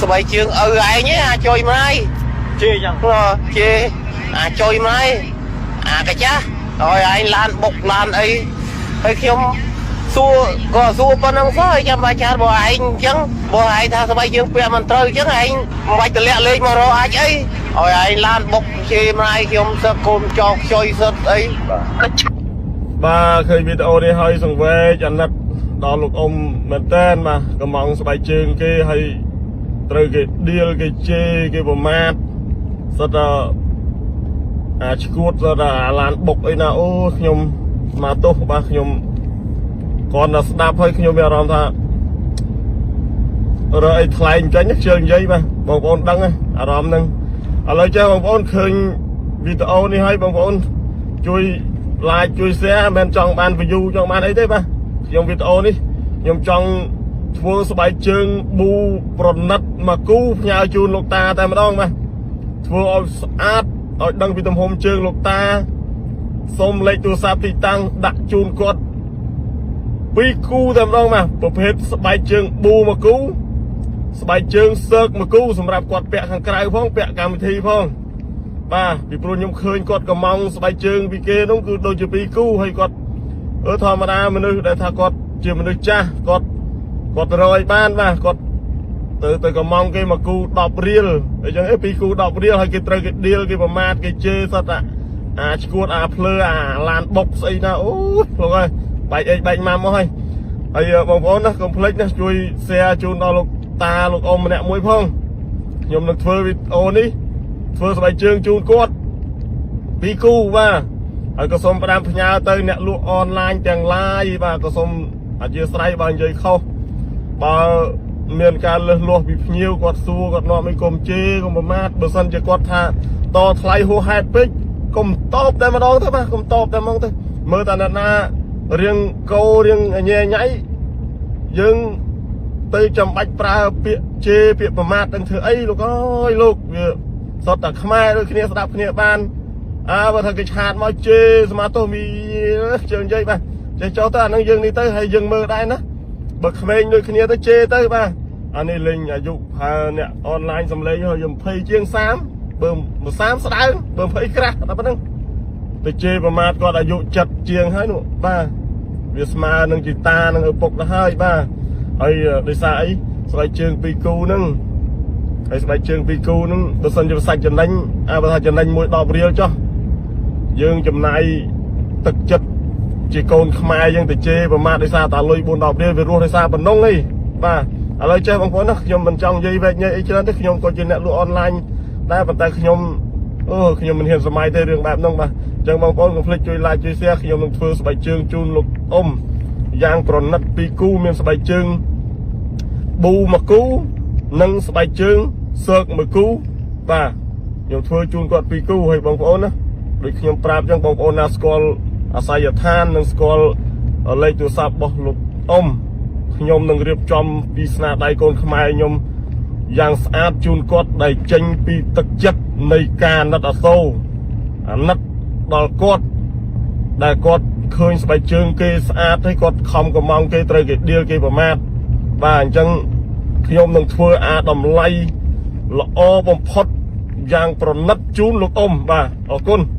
ស្បែកជើងឪឯងអាចុយម្លាយ ជេរចឹង ជេរអាចុយម្លាយអាកាចាស់ឲ្យឯងឡានបុកឡានអីហើយខ្ញុំសួរក៏សួរប៉ុណ្ណឹងសោះចាំបាច់ចាបើឯងអញ្ចឹងបើឯងថាស្បែកជើងពាក់មិនត្រូវអញ្ចឹងឯងមិនបាច់តម្លាក់លេខមករកអាចអីឲ្យឯងឡានបុកជេរម្លាយខ្ញុំសឹកកូនចោកខ្ចុយសិតអី បាទឃើញវីដេអូនេះហើយសង្វេគអាណិតដល់លោកអ៊ំមែនតើបាទកំងស្បែកជើងគេហើយត្រូវគេដៀលគេជេរគេប្រមាថសិតតែអាឈួតសិតតែអាឡានបុកអីណាអូខ្ញុំមកទោសបាទខ្ញុំគ្រាន់តែស្ដាប់ហើយខ្ញុំមានអារម្មណ៍ថារើអីថ្លែងចេញខ្ជិលនិយាយបាទបងប្អូនដឹងអារម្មណ៍ហ្នឹងឥឡូវចេះបងប្អូនឃើញវីដេអូនេះហើយបងប្អូនជួយ like ជួយ share មិនមែនចង់បាន view ចង់បានអីទេបាទខ្ញុំវីដេអូនេះខ្ញុំចង់ធ្វើស្បែកជើងប៊ូប្រណិតមកគូផ្ញើជូនលោកតាតែម្ដងបាទធ្វើឲ្យស្អាតឲ្យដឹងពីទំហំជើងលោកតាសូមលេខទូរស័ព្ទទីតាំងដាក់ជូនគាត់ពីរគូតែម្ដងបាទប្រភេទស្បែកជើងប៊ូមកគូស្បែកជើងសើកមកគូសម្រាប់គាត់ពាក់ខាងក្រៅផងពាក់កម្មវិធីផង បាទពីព្រោះខ្ញុំឃើញគាត់កំងស្បែកជើងពីគេនោះគឺដូចជាពីរគូហើយគាត់អឺធម្មតាមនុស្សដែលថាគាត់ជាមនុស្សចាស់គាត់គាត់រយបានបាទគាត់ទៅទៅកំងគេមកគូ10រៀលអញ្ចឹងអីពីរគូ10រៀលហើយគេត្រូវគេដៀលគេប្រមាថគេជេរសត្វអាឈួតអាភ្លើអាឡានបុកស្អីណាអូយលោកអើយបែកអីបែកម៉ាំមកហើយហើយបងប្អូនណាកុំភ្លេចណាជួយ share ជូនដល់លោកតាលោកអ៊ំម្នាក់មួយផងខ្ញុំនឹងធ្វើវីដេអូនេះ ធ្វើស្បែកជើងជូនគាត់ពីរគូបាទហើយក៏សូមផ្ដាំផ្ញើទៅអ្នកលក់អនឡាញទាំងឡាយបាទក៏សូមអធិស្ឋានបើនិយាយខុសបើមានការលើសលាស់ពីភ្ញៀវគាត់សួរគាត់នាំឲ្យកុំជេរកុំប្រមាថបើសិនជាគាត់ថាតថ្លៃហួសហេតុពេកកុំតបតែម្ដងទៅបាទកុំតបតែហ្មងទៅមើលតែអ្នកណារៀងកោរៀងញ៉ែញ៉ៃយើងទៅចាំបាច់ប្រើពាក្យជេរពាក្យប្រមាថនឹងធ្វើអីលោកអើយលោកវា សុទ្ធតែខ្មែរដូចគ្នាស្ដាប់គ្នាបានអើបើថាគេ chat មកជេរសមាទោសមីជើងនិយាយបាទចេះចុះទៅអានឹងយើងនេះទៅហើយយើងមើលដែរណាបើក្មេងដូចគ្នាទៅជេរទៅបាទអានេះលេងអាយុហើយអ្នកអនឡាញសំលេងហើយ20ជាង30បើ30ស្ដើងបើ20ក្រាស់តែប៉ុណ្្នឹងទៅជេរប្រមាថគាត់អាយុ70ជាងហើយនោះបាទវាស្មើនឹងជីតានឹងឪពុកទៅហើយបាទហើយដោយសារអីស្បែកជើងពីរគូហ្នឹង ហើយស្បែកជើងពីរគូហ្នឹងបើសិនជាសាច់ចំណេញអាបើថាចំណេញមួយ10រៀលចុះយើងចំណាយទឹកចិត្តជាកូនខ្មែរយើងទៅជេរប្រមាថដោយសារតាលុយ4 10រៀលវារស់ដោយសារប៉ុណ្ណឹងឯងបាទឥឡូវចេះបងប្អូនណាខ្ញុំមិនចង់និយាយវែកញែកអីច្រើនទេខ្ញុំក៏ជាអ្នកលក់អនឡាញដែរប៉ុន្តែខ្ញុំអូខ្ញុំមិនហ៊ានសម័យទេរឿងបែបហ្នឹងបាទអញ្ចឹងបងប្អូនកុំភ្លេចជួយ like ជួយ share ខ្ញុំនឹងធ្វើស្បែកជើងជូនលោកអ៊ំយ៉ាងប្រណិតពីរគូមានស្បែកជើង ប៊ូមួយគូនិងស្បែកជើងសើកមួយគូបាទខ្ញុំធ្វើជូនគាត់ពីរគូហើយបងប្អូនណាដូចខ្ញុំប្រាប់អញ្ចឹងបងប្អូនណាស្គាល់អាសយដ្ឋាននិងស្គាល់លេខទូរស័ព្ទរបស់លោកអ៊ំខ្ញុំនឹងរៀបចំពីស្នាដៃកូនខ្មែរខ្ញុំយ៉ាងស្អាតជូនគាត់ដែលចេញពីទឹកចិត្តនៃការអាណិតអាសូរអាណិតដល់គាត់ដែលគាត់ឃើញស្បែកជើងគេស្អាតហើយគាត់ខំកំងគេត្រូវគេដៀលគេប្រមាថបាទអញ្ចឹង ខ្ញុំនឹងធ្វើអាតម្លៃល្អបំផុតយ៉ាងប្រណិតជូនលោកអ៊ំបាទអរគុណ។